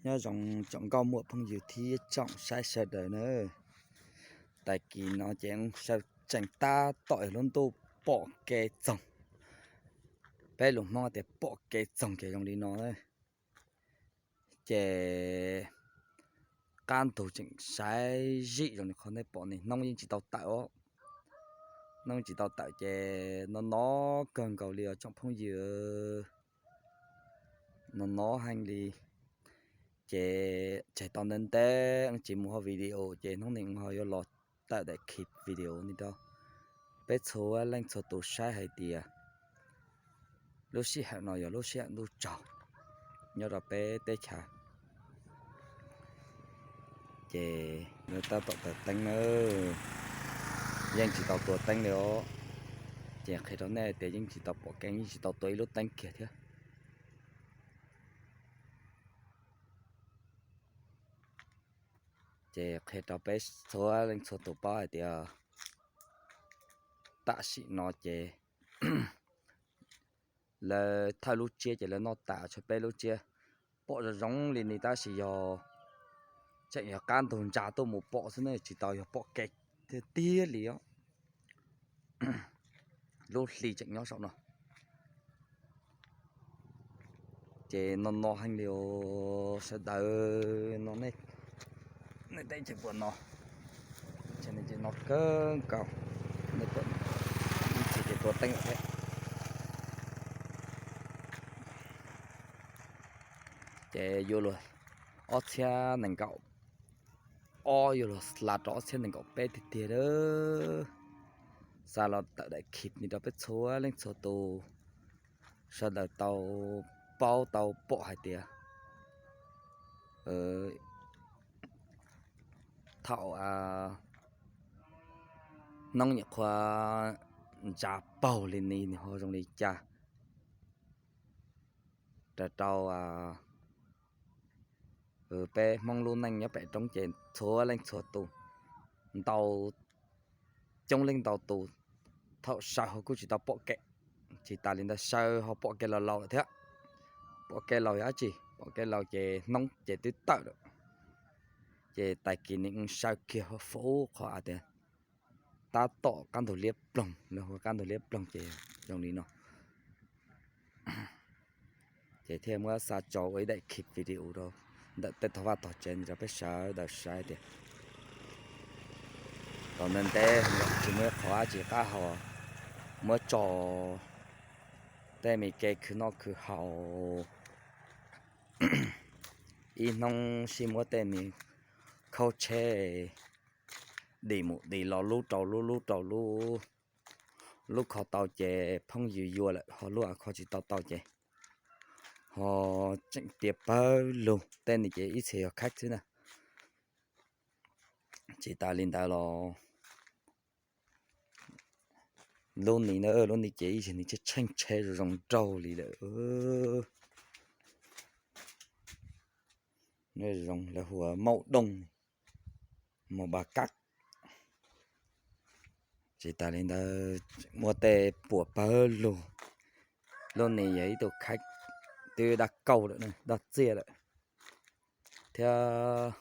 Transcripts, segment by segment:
Nyob zoo tsoom nkauj muam phooj ywg thiab tsoom saib sawv daws na. Tag kis no ces tseem tab tom yog lub ntuj pom kev txoog. Peb lus Hmoob tias pom kev txoog ces zoo li no. Ces qab ntug tseem saib zim zoo li qhov nej pom ne, hnub yeej tsis tau tawm os. Hnub tsis tau tawm ces no no kawg nkaus li os tsoom phooj ywg. No no heev li. Ces tseg tau ntev ntev tsis mus hauv video ces hnub no ho yuav los tawm daim clip video no rau peb txhua leej txhua tus saib hais tias lub sij hawm no yog lub sij hawm ntuj tsaug nyob rau peb teb chaws. Ces lawv tab tom taws teeb na, yeej tsis tau tua teeb li os. Ces qhia rau nej tias yeej tsis tau pom kev, yeej tsis tau tua ib lub teeb kiag thiab. Ces qhia rau peb txhua leej txhua tus paub hais tias tam sim no ces lawv thawj lub tsiab ces lawv noj tas tshuav peb lub tsiab. Pom zoo zoo li ni tab sis yog tseem yog qab ntug ntsa tuaj mus pom xwb ne, tsis tau yog pom kev tiag tiag li os. Lub hli tseem nyob saum no. Ces no no heev li os sawv daws no, nej teb tseem puas no? Ces no kawg nkaus, ib txhis ces tua teeb lawm thiab. Ces yuav luag ob txhiab nees nkaum ob yuav luag hla rau ob txhiab nees nkaum peb tiag tiag a. Xa los tawm daim clip no rau peb txhua leej txhua tus sawv daws tau paub tau pom hais tias thaum hnub nyuam qhuav ntsa paug li ni nws ho zoo li cas. Raws rau peb Hmoob lub neej nyob pem roob ces txhua leej txhua tus, ntau coob leej ntau tus, thaum sawv ho kuj tsis tau pom kev, tsis tas li ntawd sawv ho pom kev laus laus lawm thiab. Pom kev laus yog dab tsi? Pom kev laus ces hnub ces twb tawm lawm. Ces tag kis no sawv kiag ho faus qhov tias tab tom qab ntug liab ploog, lawv hu qab ntug liab ploog ces zoo li no. Ces thiaj muab xa tso ua ib daim clip video rau ntawm tej tog vaj tog tsev rau peb sawv daws saib tias tau ntev ntev los tsis muaj ib qho dab tsi qab hau muab tso tej me kev khwv noj khwv haus, ib hnub sib muab tej me khaub tsheb dim mus dim los lub rau lub lub rau lub. Lub kho tau ces phooj ywg yuav lawm, ho lub kho tsis tau tau ces ho tseem tiav pawg lug, tej no ces ib txhia yog khaib xwb na. Tsis tas li ntawd los lub ni na, lub ni ces ib txhia nws tsheej tsheb zoo zoo nraug li lawm. Zoo lawv hu ua maum dooj, maum ba kab. Tsis tas li ntawd muaj tej puas pawg lug. Lub ni yog ib tug khaib twb daj kauj lawm, daj txiaj lawm thiab.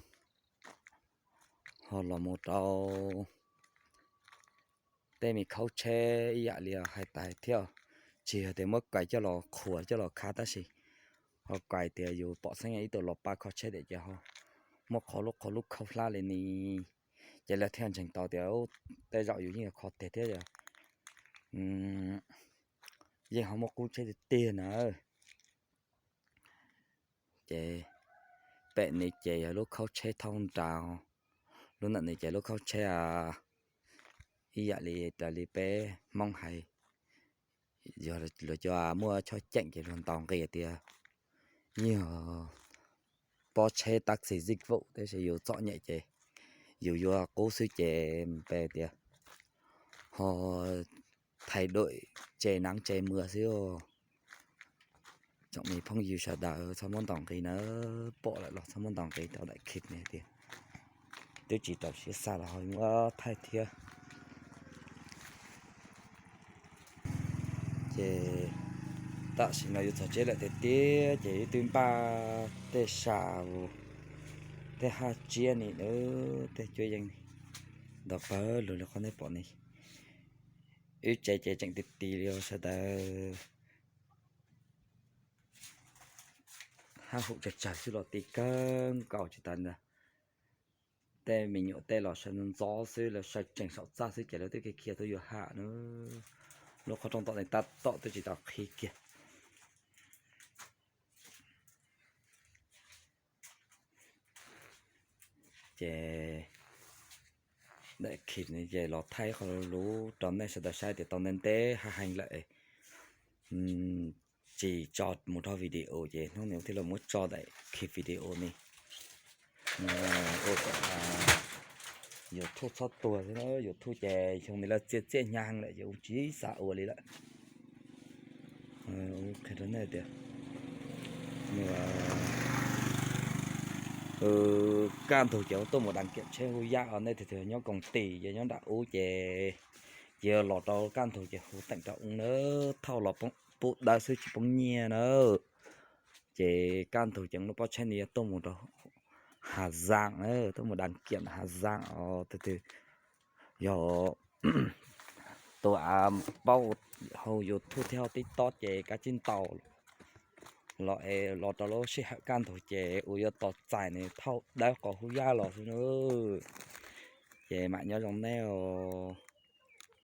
Ho los mus rau tej me khaub tsheb ib yam li hais tas thiab, tsis yog tias muab kais coj los qhuas coj los khav tab sis ho kais tias yus pom xeeb ib tug los pab kho tsheb tiag ces ho muab qhov lub qhov lub khaub hlab li ni, ces lawv thiaj ntseeg tau tias tej zaum yus yeej yog kho tiag thiab, yeej ho muaj qub tsheb tiag tiag na. Ces pem ni ces yog lub khaub tsheb thaub nra, lub ntawm ni ces lub khaub tsheb ib yam li raws li peb Hmoob hais, yog luag cov muaj chob ceem ces luag ntaus nqi tias yog pob tsheb taxi zib vum, tab sis yus txom nyem ces yus yuav qub xwb ces pe tias ho thaiv duam tse nab tse mws xwb. Tsoom me phooj ywg sawv daws txhob muab ntaus nqi na, pom lawm los txhob muab ntaus nqi rau daim clip no tias twb tsis rau siab xa los ho muab thaij thiab. Ces Tam sim no yuav txog tsev lawm tiag tiag ces wb twb npaj tej sam, tej haj tsiab ni, tej cuab yeej ntau pawg lug li qhov nej pom ne. Wb tsev ces tseem ti ti li os sawv daws. Haj hum tsawg tsawg xwb los ti kawg nkaus tsis tas ntag. Tej me nyuam tej los sawv ntxov ntxov xwb, lawv sawv tsees saum txaj xwb ces lawv twb khiav tuaj yuav haj na. Lub qhov rooj tom ntej tab tom twb tsis tau qhib kiag. Ces daim clip no ces los thaij qhov lub lub rau nej sawv daws saib tias tau ntev ntev haj heev lawm, tsis tso mus rau video ces hnub no thiaj los muab tso daim clip video ne. Ua kom YouTube txhob tuag xwb na, YouTube ces xyoo no lawv txiaj txiaj hnyav heev lawm ces kuv tsis xav ua li lawm. Qhia rau nej tias kaj ntug ces tuaj mus das kiam tsheb hu yaj os, nej tug twg nyob koom tim ces nyob nram ub ces, ces los rau kaj ntug ces hu teem rau ub na, thauj los pub dawb xwb tsis poob nyiaj na. Ces kaj ntug ces lub pob tsheb no yuav tuaj mus rau Hà Giang, tuaj mus das kiam Hà Giang os. Tus twg yog tus av paub hauv YouTube thiab hauv TikTok ces kav tsij ntaus los es los rau lub sij hawm kaj ntug ces ua yuav tos txais nws thauj dawb qhov hu yaj los xwb na. Ces mam nyob zoo nej os.